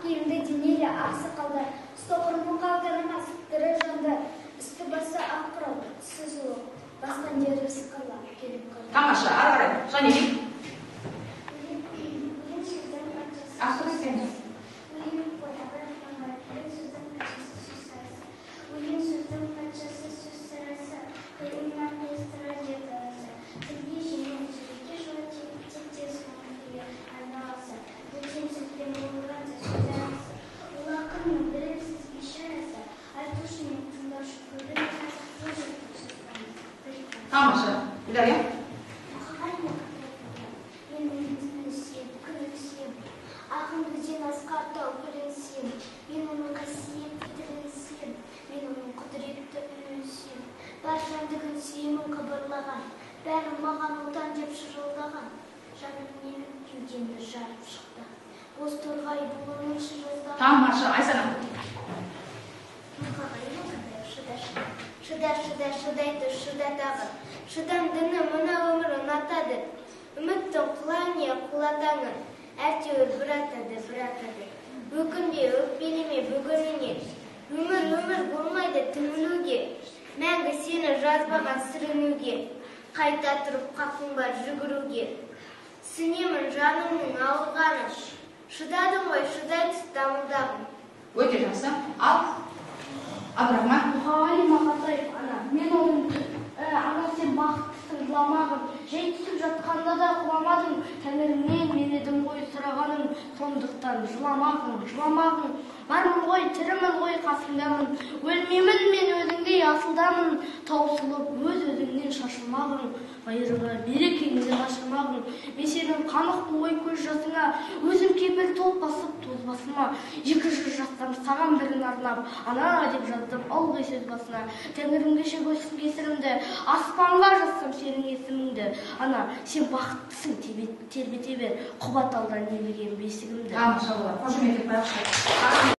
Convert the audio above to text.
Құйынды денелі ақ сақалдар, соқыр мұқалдар емес, тірі жандар, үсті басы ақ қырау, түсі суық, басқан жері сықырлап келіп қалды. Тамаша, ары қарай. Жанелек. Өлең сөздің патшасы. Авторы сен. Өлең қой, Абай Құнанбаев. Өлең сөздің патшасы, сөз сарасы. Өлең сөздің патшасы, сөз сарасы. Қиыннан қиыстырар жер даласы. Тілге жеңіл, жүрекке жылы, тектес көңіл күйге арналса. Бөтен сөзбен болғанша сөз арасы. Ол ақынның білімсіз бейшарасы. Айтушы мен тыңдаушы көбін бұл жұрттың сөз бір. Тамаша. Гүлдария. Мұқағали Мақатаев. Мен оның сүйем, күнін сүйем. Ағын өзен, асқар тау көлін сүйем. Мен оның қасиетті тілін сүйем. Мен оның құдіретті үнін сүйем. Бар жәндігін сүйемін қыбырлаған. Бәрі маған отан деп шырылдаған. Жаным менің кеудемді жарып шықты. Боз торғай бұлының шырылдаған. Тамаша. Айсана. Мұқағали Мақатаев. Шыда, шыда. Шыда, шыда, шыдай тұр, шыда тағы. Шыдамдыны мына өмір ұнатады. Үміттің құла не құлатаңын. Әйтеуір бір атады, бір атады. Өкінбе, өкпелеме бүгініңе. Өмір, өмір болмайды түңілуге. Мәңгі сені жазбаған сүрінуге. Қайта тұрып қақың бар жүгіруге. Түсінемін жаныңның ауырғанын. Шыдадың ғой, шыдай түс дамылдағын. Өте жақсы. Ал, Абдрахман. Мұқағали Мақатаев. Ана. Мен оның ана, сен бақыттысың, жыламағын. Жай түсіп жатқанда да құламадың. Тәңірімнен мен едім ғой сұрағаның. Сондықтан жыламағын, жыламағын. Бармын ғой, тірімін ғой, қасыңдамын. Өлмеймін мен, өзіңдей асылдамын. Таусылып өз өзіңнен шашылмағын. Байырғы берекеңді қашырмағын. Мен сенің қанықпын ғой көз жасыңа. Өзім кепіл топ басып тозбасыма. 200 жазсам саған бірін арнап. Ана деп жаздым ылғи сөз басына. Тәңірім кеше көрсін кесірімді. Аспанға жазсам сенің есіміңді. Ана, сен бақыттысың, тербете бер. Құба талдан еміген бесігімді. Тамаша болады. Қошеметтеп қояйықшы.